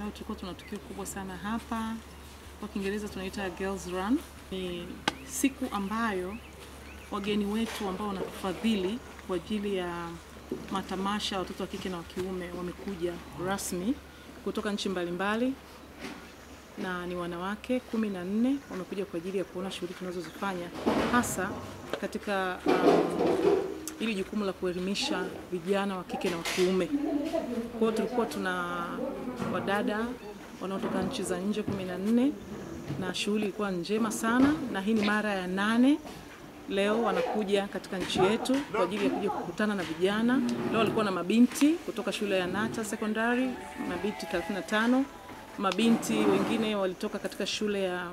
Leo tulikuwa tuna tukio kubwa sana hapa, kwa Kiingereza tunaita Girls Run. Ni siku ambayo wageni wetu ambao wanatufadhili kwa ajili ya matamasha watoto wa kike na wa kiume wamekuja rasmi kutoka nchi mbalimbali, na ni wanawake 14 wamekuja kwa ajili ya kuona shughuli tunazozifanya hasa katika ili jukumu la kuelimisha vijana wa kike na wa kiume. Kwa hiyo tulikuwa tuna wadada wanaotoka nchi za nje 14 na shughuli ilikuwa njema sana, na hii ni mara ya 8 leo wanakuja katika nchi yetu kwa ajili ya kuja kukutana na vijana. Leo walikuwa na mabinti kutoka shule ya Nata Secondary, mabinti 35, mabinti wengine walitoka katika shule ya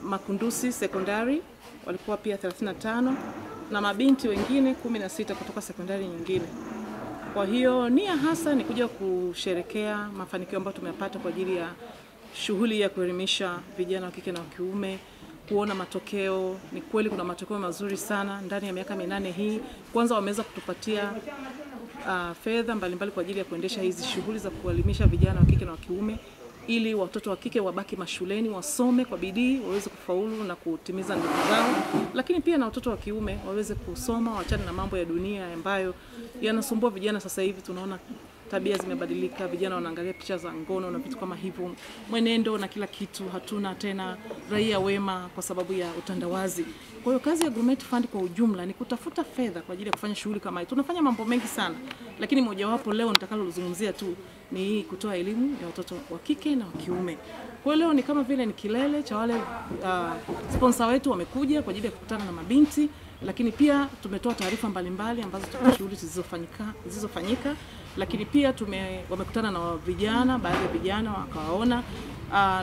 Makundusi Secondary walikuwa pia 35, na mabinti wengine 16 kutoka sekondari nyingine. Kwa hiyo nia hasa ni kuja kusherekea mafanikio ambayo tumeyapata kwa ajili ya shughuli ya kuelimisha vijana wa kike na wa kiume, kuona matokeo. Ni kweli kuna matokeo mazuri sana ndani ya miaka 8 hii. Kwanza wameweza kutupatia fedha mbalimbali kwa ajili ya kuendesha hizi shughuli za kuelimisha vijana wa kike na wa kiume, ili watoto wa kike wabaki mashuleni, wasome kwa bidii, waweze kufaulu na kutimiza ndoto zao, lakini pia na watoto wa kiume waweze kusoma, waachane na mambo ya dunia ambayo yanasumbua vijana sasa hivi. Tunaona tabia zimebadilika, vijana wanaangalia picha za ngono na vitu kama hivyo, mwenendo na kila kitu. Hatuna tena raia wema kwa sababu ya utandawazi. Kwa hiyo kazi ya Grumeti Fund kwa ujumla ni kutafuta fedha kwa ajili ya kufanya shughuli kama hii. Tunafanya mambo mengi sana, lakini mojawapo leo nitakalozungumzia tu ni kutoa elimu ya watoto wa kike na wa kiume. Kwa hiyo leo ni kama vile ni kilele cha wale sponsor wetu wamekuja kwa ajili ya kukutana na mabinti, lakini pia tumetoa taarifa mbalimbali ambazo shughuli zilizofanyika, lakini pia wamekutana na vijana, baadhi ya vijana wakawaona,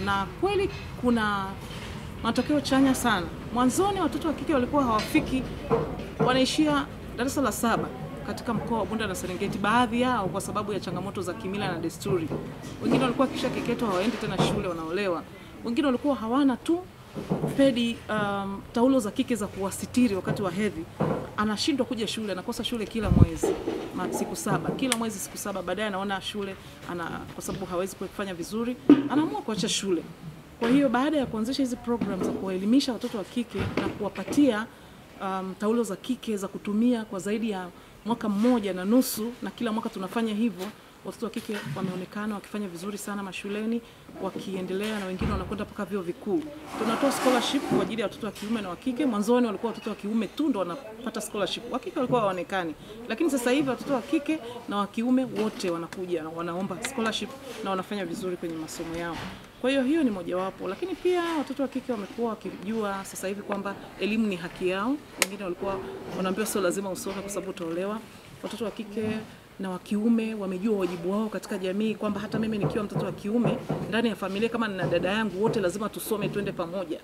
na kweli kuna matokeo chanya sana. Mwanzoni watoto wa kike walikuwa hawafiki, wanaishia darasa la 7 katika mkoa wa Bunda na Serengeti, baadhi yao kwa sababu ya changamoto za kimila na desturi. Wengine walikuwa kisha keketwa hawaendi tena shule, wanaolewa. Wengine walikuwa hawana tu pedi, taulo za kike za kuwasitiri wakati wa hedhi, anashindwa kuja shule, anakosa shule kila mwezi siku 7, kila mwezi siku 7. Baadaye anaona shule kwa sababu hawezi kufanya vizuri, anaamua kuacha shule. Kwa hiyo baada ya kuanzisha hizi programs za kuwaelimisha watoto wa kike na kuwapatia taulo za kike za kutumia kwa zaidi ya mwaka 1.5, na kila mwaka tunafanya hivyo, watoto wa kike wameonekana wakifanya vizuri sana mashuleni, wakiendelea, na wengine wanakwenda mpaka vyuo vikuu. Tunatoa scholarship kwa ajili ya watoto wa kiume na wa kike. Mwanzoni walikuwa watoto wa kiume tu ndo wanapata scholarship, wa kike walikuwa hawaonekani, lakini sasa hivi watoto wa kike na wa kiume wote wanakuja na wanaomba scholarship na wanafanya vizuri kwenye masomo yao. Kwa hiyo hiyo ni mojawapo, lakini pia watoto wa kike wamekuwa wakijua sasa hivi kwamba elimu ni haki yao. Wengine walikuwa wanaambiwa sio lazima usome kwa sababu utaolewa. Watoto wa kike na wa kiume wamejua wajibu wao katika jamii, kwamba hata mimi nikiwa mtoto wa kiume ndani ya familia, kama nina dada yangu, wote lazima tusome, twende pamoja,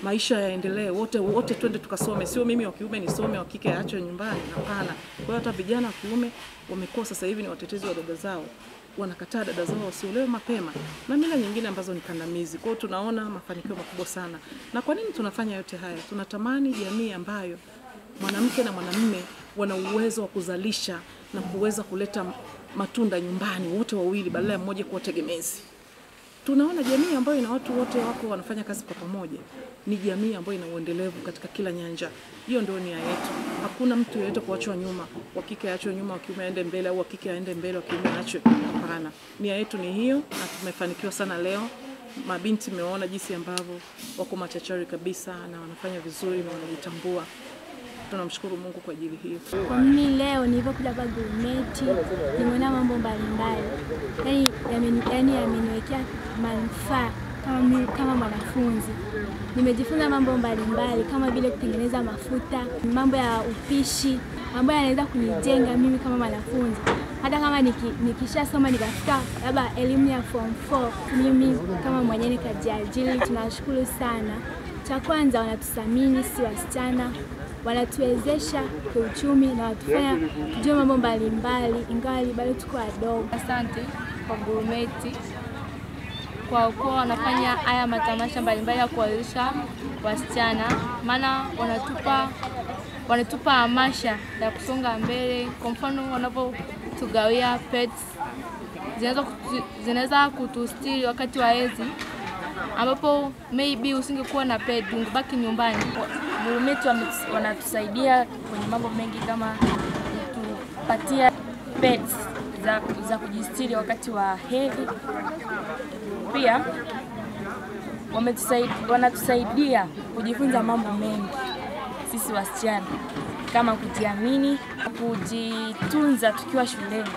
maisha yaendelee, wote twende tukasome. Sio mimi wa kiume nisome, wa kike aachwe nyumbani, hapana. Kwa hiyo hata vijana wa kiume wamekuwa sasa hivi ni watetezi wa dada zao, wanakataa dada zao wasiolewe mapema na mila nyingine ambazo ni kandamizi. Kwa hiyo tunaona mafanikio makubwa sana. Na kwa nini tunafanya yote haya? Tunatamani jamii ambayo mwanamke na mwanamume wana uwezo wa kuzalisha na kuweza kuleta matunda nyumbani wote wawili, badala ya mmoja kuwa tegemezi. Tunaona jamii ambayo ina watu wote wako wanafanya kazi kwa pamoja ni jamii ambayo ina uendelevu katika kila nyanja. Hiyo ndio nia yetu. Hakuna mtu yeyote kuachwa nyuma, wa kike aachwe nyuma, wa kiume aende mbele, au wa kike aende mbele, wa kiume aachwe. Hapana. Nia yetu ni hiyo, na tumefanikiwa sana leo. Mabinti meona jinsi ambavyo wako machachari kabisa na wanafanya vizuri na wanajitambua. Tunamshukuru Mungu kwa ajili hiyo. Kwa mimi leo nilipokuja hapa Grumeti nimeona mambo mbalimbali. Yaani yameniwekea manufaa kama mwanafunzi. Nimejifunza mambo mbalimbali kama vile kutengeneza mafuta, mambo ya upishi, ambayo yanaweza kunijenga mimi kama mwanafunzi. Hata kama nikishasoma nikafika labda elimu ya form 4, mimi kama mwenyewe nikajiajiri. Tunashukuru sana. Cha kwanza wanatuthamini si wasichana, wanatuwezesha kiuchumi na watufanya tujue mambo mbalimbali ingawa bado tuko wadogo. Asante kwa Grumeti kwa kuwa wanafanya haya matamasha mbalimbali ya kuwawezesha wasichana, maana wanatupa hamasha ya kusonga mbele. Kwa mfano wanapotugawia pets Zinaweza kutustiri wakati wa hedhi, ambapo maybe usingekuwa na pedi ungebaki nyumbani. Gurumeti wanatusaidia kwenye mambo mengi kama kutupatia pads za kujistiri wakati wa hedhi. Pia wanatusaidia kujifunza mambo mengi sisi wasichana, kama kujiamini, kujitunza tukiwa shuleni.